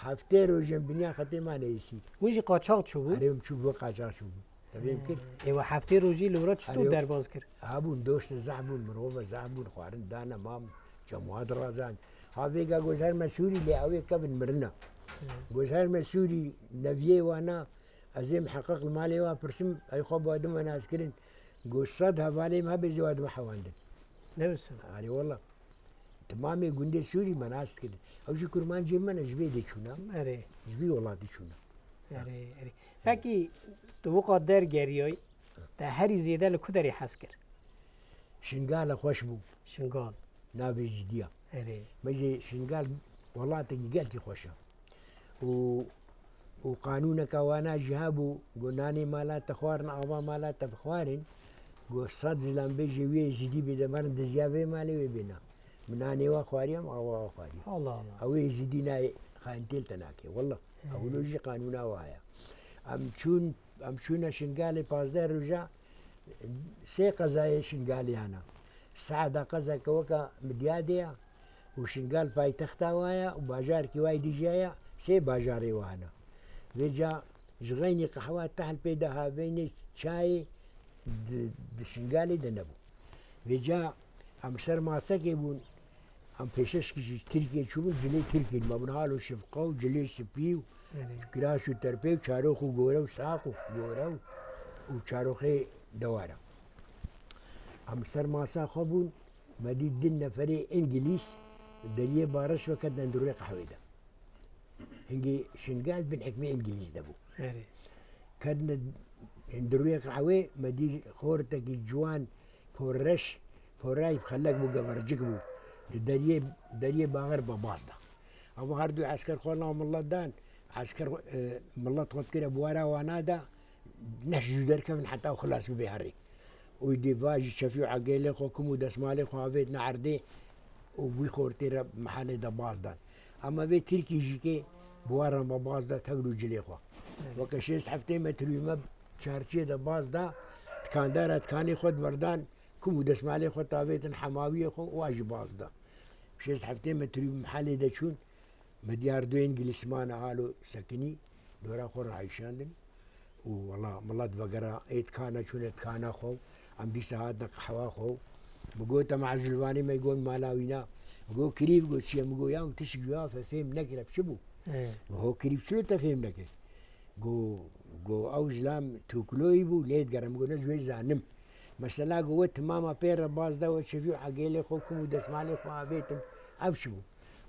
Heftê roj em biniya xetê mane Êsîr. Wî jî qaçax çûbû? Erê, em çûbû qaçax çûbû. Te fêm kir? Ê, we heftê rojî li wira çito Erê, derbaz kir? Hebûn, dost zehf bûn, mirov zehf bûn, xwarin dane mam, cem wa dirazan. Ha vêga goz her me Sûrî lê ew ê kevin mirina. Goz her me Sûrî neviyê wana, ez ê miheqeq li malê wa pirsim, ey xwe bi wadime nas kirin. Goz sed hevalê me hebê zê wadime hewandin. Ne wisa? Erê wela. Timamê gundê Sûrî me nas dikirin. Ew jî kurmancê me ne, ji vê dê çûne. Erê. Ji vî welatî çûne. Erê, erê. Pekî tu wiqa dergeriyay, te herî zêde li ku derê hez kir? Şingale xweş bû. Şingal. Navê jî diya. Erê. Me jê Şingal welatekî gelkî xweş e. Û û qanûneka wana jî hebû, got, nanê mala te xwarin, ava mala te bixwarin, got, sed zilam bêje wê êzidî bê de merin diziya vê malê wê bêna. Min nanê wa xwariya, min ava wa xwariya. Allah Allah. Ew êzidî nayê xayintêl te nake. Wallah. He. Ewlo jî qanûna wa heye. Em çûn, em çûne Şingalê pazdeh roja, sê qezayê Şingalê hene. Sehda qezeke weke Midyadê ye û Şingal paytexta wa ye û bajarekî wa yê dî jî heye, sê bajarê wa hene. Vêca ji xeynî qehwa tehl pê de haveynê çayê di, di Şingalê de nebû. Vêca em ser masekê bûn, em pêşeşkî ji Tirkiyê çûbûn, cilê Tirkî ma bûn halo şifqa û cilê spî û Erê. kiras û terpê û çarox û gore û saq û gore û, û çaroxê dewara. Em ser masa xwe bûn, me dît din neferê Îngilîz deriyê Bareş ve ketine di rûyê qehwê de. Hingê Şingal bin hikmê Îngilîz de bû. Erê. Ketine di rûyê qehwê, me dî xortekî ciwan, porreş, porayî xelek bû, gevercik bû. Di deriyê, deriyê baxir bebaz da. Ama her du esker xwe nav milet dan, esker, e, milet xwe dikire buwara wana da, neh ji derkevin heta xilas bibe herê. Û dê va ji çefî û egêlê xwe, kum û desmalê xwe avêtine erdê û wî xortê re mehalê de baz dan. Ama vê Tirkî jî kê buwaran ve baz da tevr û cilê xwe. Evet. Weke şêst heftê metrî me çarçiyê de baz da, dikandara dikanê xwe diberdan, kum û desmalê xwe tavêtin hemawiyê xwe û a jî baz da. Şêst heftê metrî mehalê de çûn, Me diyar du Îngilîzmana halo sekinî, dora xwe rahişandin û wela milet vegera ê dikana çûne dikana xwe û em dîsa hatine qehwa xwe û mi got, em Ezulvanê me got mala wîna. Mi got, kirîv got çi ye? Mi got, ya tişk ya fe fêm nekir, ev çi bû? Ê. Mi ho kirîv çilo te fêm nekir? Go, go ew zilam tûkloyî bû, lê digere. Mi go ne, ez wê zanim. Mesela go we timama pê re baz da, we çevî û egêlê xwe, kum û desmalê xwe avêtin. Ev çi bû?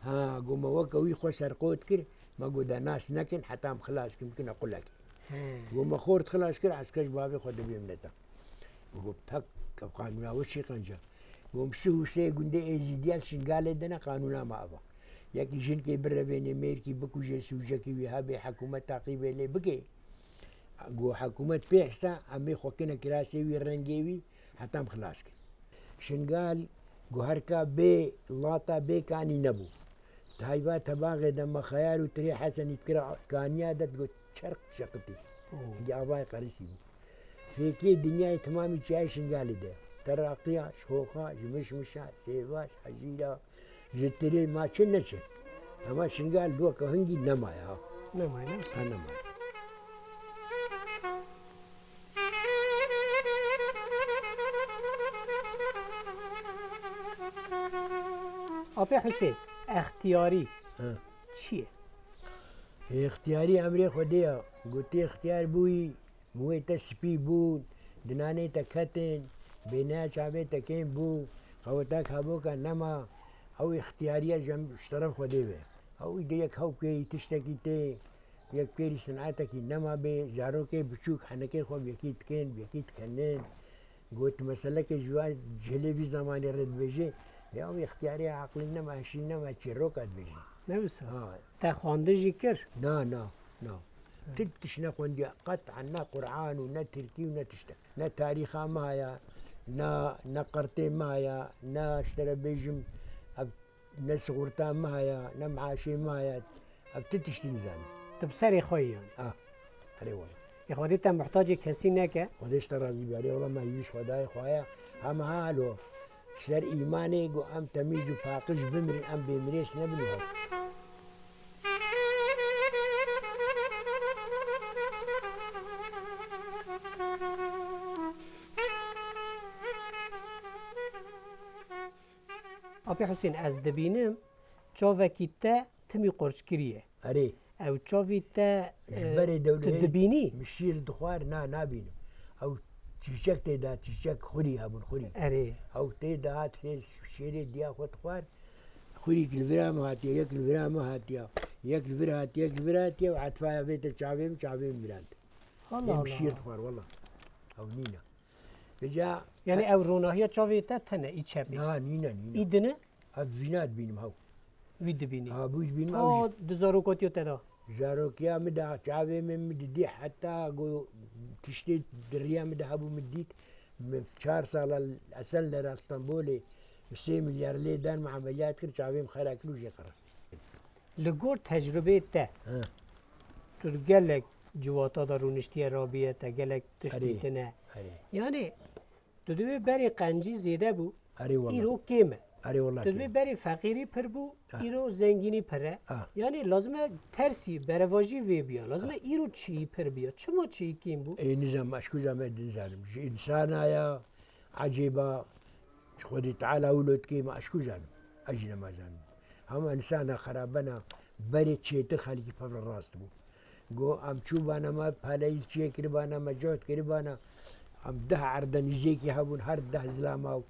Ha, go me weke wî xwe serqot kir, me go de nas nekin, heta em xilas kin, bikine qulekê. He. Go me xort xilas kir, esker ji bavê xwe dibêm neta. Mi go, pek, ev qanûna we çi qenca? Gom sih û sê gundê Êzîdiya li Şingalê de ne, qanûna me eva. Yekî jinkê birevênê, mêrkî bikuje, sûcekî wî hebe, hikûmet teqîbê lê bike. Go hikûmet pê hisa, em ê xwe kine kirasê wî, rengê wî, heta em xilas kin. Şingal, go herka bê lata bê kanî nebû. Di heyva tebaxê de me xeyar û tirê Hesenî dikira kaniya de, digot çerq dişeqitî. Oh. Hingî avayê qerisî bû. Fêkê dinyayê timamî çiyayê Şingalê de. Teraqiya, ji xoxa, ji mişmişa, sêva, ji hejîra, ji tirê ma çi neçi. Hema Şingal weke hingî nemaye ha. Nemaye, ne? Ha, nemaye. Apê Husên, extiyarî Ha. çi ye? Extiyarî emrê Xwedê ya. Gotê extiyar bûyî, Muwê te spî bûn, dinanê te ketin, bêneya çavê te kêm bû, qewetek heboka nema, ew îxtiyariya ji em, ji teref Xwedê ve. Ew îdî yek hew pêrî tiştekî tê, yek pêrî sinetekî nema bê, zarokê biçûk henekê xwe bi yekî dikin, bi yekî dikenin. Got, meseleke ji wa cihilê vî zemanê re dibêje, ya ew îxtiyariya eqlî nema, hişî nema, çîroka dibêje. Ne wisa? Ha. Te xwendin jî kir? Na, na, na. Ti tişt nexwendiye qet, ne Quran û ne Tirkî û ne tiştek. Ne tarîxa me haya, ne, ne qertê me haya, ne ji te re bêjim, ev ne sigorta me haya, ne meaşê me haya. Ev ti tiştî nizanim. Tu bi serê xwe yî yani? Ah, erê wele. Ê Xwedê te muhtacê kesî neke. Xwedê ji te razî be. Erê wele me hîvî ji Xwedayê xwe heye. Hema halo. Ser îmanê ku em temîz û paqij bimirin, em bêmirês nebin û hew. Apê Husên, ez dibînim çavekî te timî qurçkirî ye. Erê. Ew çavî te, Ji e, berê tu dewlehê dibînî? Min şîr dixwar, na, nabînim. Ew çîçek tê de, çîçek xurî hebûn, xurî. Erê. Ew tê de hat lê şêrê diya xwe dixwar, xurîk li vira min hatiye, yek li vira min hatiye, yek li vir hatiye, yek li vir hatiye û etfaya vê te çavê min, çavê min mirand. Allah Ê min Allah. Şîr dixwar, wela. Ew nîne. Vêca Yani ew ronahiya çavê te tene, î çepê. Na, nîne, nîne. Î dine? Ev vîna dibînim, hew. Wî dibînî. Ha, bû dibînim, ew jî. To di zarokotiyo te de? Zarokiya min de çavê min, min didî, heta ku tiştê di riya min de hebû, min dît. Min çar sala Esenlerê, Stenbolê, bi sê milyar lê dan, min emeliyat kir, çavê min xera kir û jê qir. Li gor tecrubeyê te, He. tu gelek civata de rûniştiye, rabiye, te gelek tişt Erê, dîtine. Erê. Yani, tu divê berê qencî zêde bû, Erê wala. îro kêm e. Erê wala Tu divê kêm. berê feqîrî pir bû, Ah. îro zengînî pir e. Ah. Yani, lazim e tersî, berevajî vê biya. Lazim e Ah. îro çiyî pir biya. Çima çiyî kêm bû? Ê, nizam, ez ku zame din zanim. Ji insana ya, ecêba, Xwedê Teala wilo dikê, ma ez ku zanim. Ez jî nema zanim. Hema insana xerabena, berê çêtir xelkî pevre rast bû. Go, em çûbana me, peleyî çê kiribana me, cot kiribana, em deh erde nîzêkî hebûn, her deh zilama û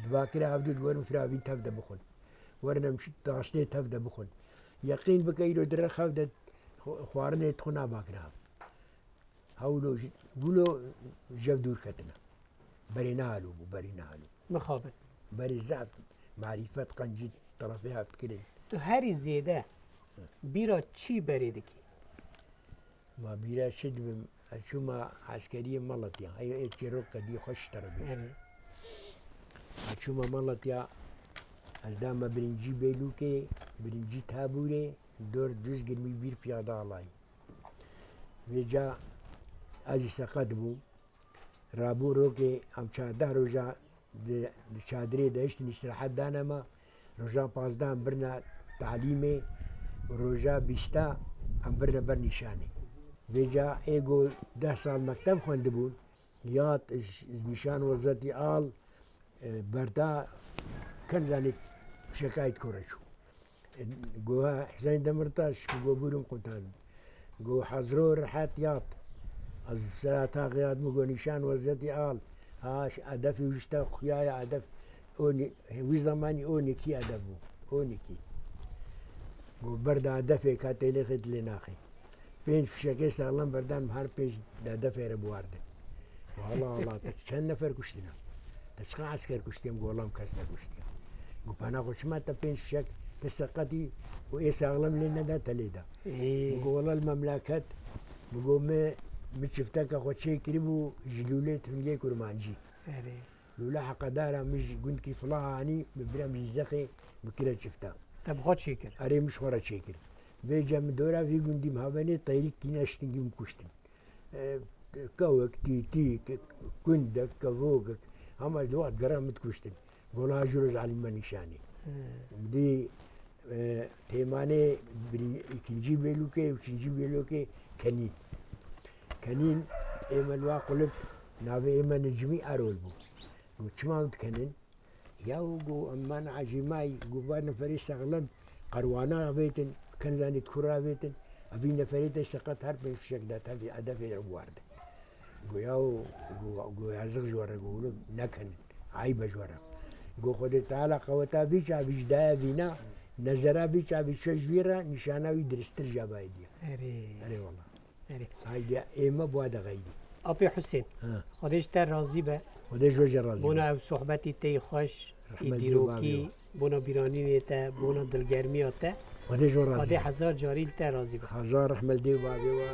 di bakira hevdû diwerin firavîn tev de bixwin. Werin em şi taştê tev de bixwin. Yeqîn bike îro di rex hev de xwe-, xwarinê dixwin a bakira hev. Hewlo ji, wilo jev dûr ketine. Berê nehalo bû, berê nehalo. Mixabin. Berê zaf marîfet, qencî, terefê hev dikirin. Tu herî zêde bîra çi berê dikî? Ma bîra çi dibim? Ez çûma eskeriyê Malatya. Hey, ê çîrok kedî xweş te re bêjim. Evet. Ez çûma Malatya, ez dame birincî bêlûkê, birincî tabûrê, dor duz girmî bîr piyade alayî. Vêca ez jî seqet bûm. Rabû rokê em çardeh roja di, di çadirê de hiştin îstirahet dane me. Roja pazdeh em birine talîmê û roja bîsta em birine ber nîşanê. Vêca ê ku deh sal mekteb xwendibûn, yat ji, ji nîşan werzetî al, e, berda ken zanî fişekayê dikore çû. E, goha Hüseyin Demirtaş, ku go bûrûm komutanım. Go hazro rehet yat. Az sera taxi yat, mi go nîşan werzetî al. Ha, ş-, hedefî wişta xuyaya hedef. O ni-, wî zamanî on iki hedef bû. On iki. Go berda hedefê ka têlê xê dilê naxê. Pênc fişekê saxlem berdan, her pênc di hedefê re biwardin. Wala, wala, te çend nefer kuştine? Te çiqa esker kuştiye? Min got, wala, kes nekuştiye. Got, pena xwe çima te pênc fişek, te seqetî û ê saxlem lê neda, te lê da? Ê. Min got, wala, li memleket, min got, me, min çifteke xwe çêkiribû ji lûlê tifingê kurmancî. Erê. Lûle heqedara min ji gundkî Filaha anî, min birem ji Zexê, min kire çifta. Te bi xwe çêkir? Erê, min ji xwe re çêkir. Vêca min dora vî gundî min havenê teyrîk tîne ştingî min kuştin. E, kewek, tîtî, ke-, kundek, kevokek, hema ji wext gera min dikuştin. Gola ji roj alî me nîşanî. Hmm. Dî, e, têmanê birin-, ikinci bêlûkê û üçüncü bêlûkê Kenîn. Kenîn ê me li wa qulip, navê ê me Necmî Erol bû. Got, çima em dikenin? Yaw, got, em man ecêmayî, got, va neferê sexlem, qerwana avêtin, ken zanî di kura avêtin, evî neferê te seqet her pênc fişek da tevî hedefê re biwardin. Got, yaw, got, got, yazık ji we re, got, wilo nekenin, eyb e ji we re. Got, Xwedê Teala qeweta vî çavî ji daye vîna, nezera vî çavî çe ji vî re, nîşana wî diristir ji avayê diye. Erê. Erê wala. Erê. Haydi, ê me bi wa de xeydî. Apê Husên, Ha. Xwedê ji te razî be. Xwedê ji we jî razî be. Bona ew sohbetî te yî xweş, ê Rehmet dê dîrokî, bavê we. Bona bîranînê te, bona dilgermiya te. Xwedê ji we razî Xwedê be. Hezar carî li te razî be. Hezar rehmet dê û bavê we.